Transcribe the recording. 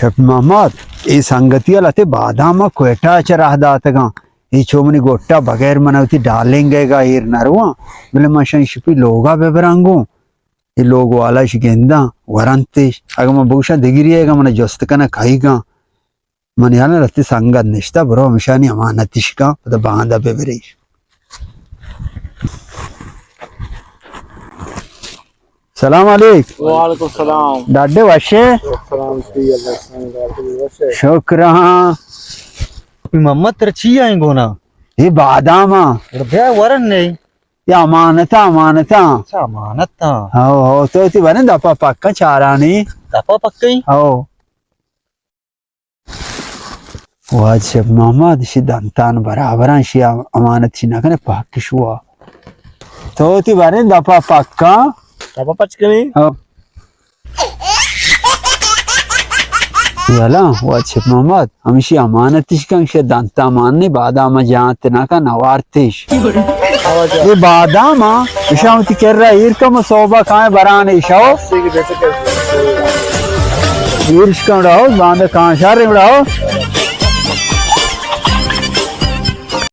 شپ محمد، اے سنگتی ءَ لہتے بادام ءَ کوئٹہ ءَ چہ راہ داتگاں۔ اے چو منی گٹا بغیر من وتی ڈالینگ ءَ گا ایر نہ رواں، بلے من شاں شپی لوگا بہ براں گوں۔ اے لوگ والا اش گنداں، ورنت اش۔ اگاں من بگوشاں دگری ءَ گا من جست کناں کئیگاں۔ من یالا لہتے سنگت نشتہ، برو ہمشانی امانت اش کن، پدا باندا بہ بریش۔ سلام علیک۔ وعلیکم السلام۔ ڈاڈے وشے؟ سلام تی اللہ سلام ڈاڈے وشے۔ شکر ہاں۔ محمد تر چی آئیں گونا؟ یہ بادام ہاں۔ بیا ورن نہیں۔ یہ امانت ہاں، امانت ہاں۔ اچھا، امانت ہاں۔ ہاؤ، ہاؤ، تو تی بنے دپا پکا چارانی۔ دپا پکا ہی؟ ہاؤ۔ واجہ شپ محمد، شی دنتان برابراں، شی امانت شی نہ کنے پاک شوا۔ تو تی باریں دپا پکا۔ دپا پچ کنی؟ ہاں۔ یلا، واجہ شپ محمد، ہمشی امانت اش کن، شی دنتا مان نی، بادام جانت نہ کن، نوارتش۔ اے بادام ہاں، اشاں وتی کرا ایر کم، صوبہ کائیں برانے شو۔ ایر اش کن رہو، باندے کان شر رہو۔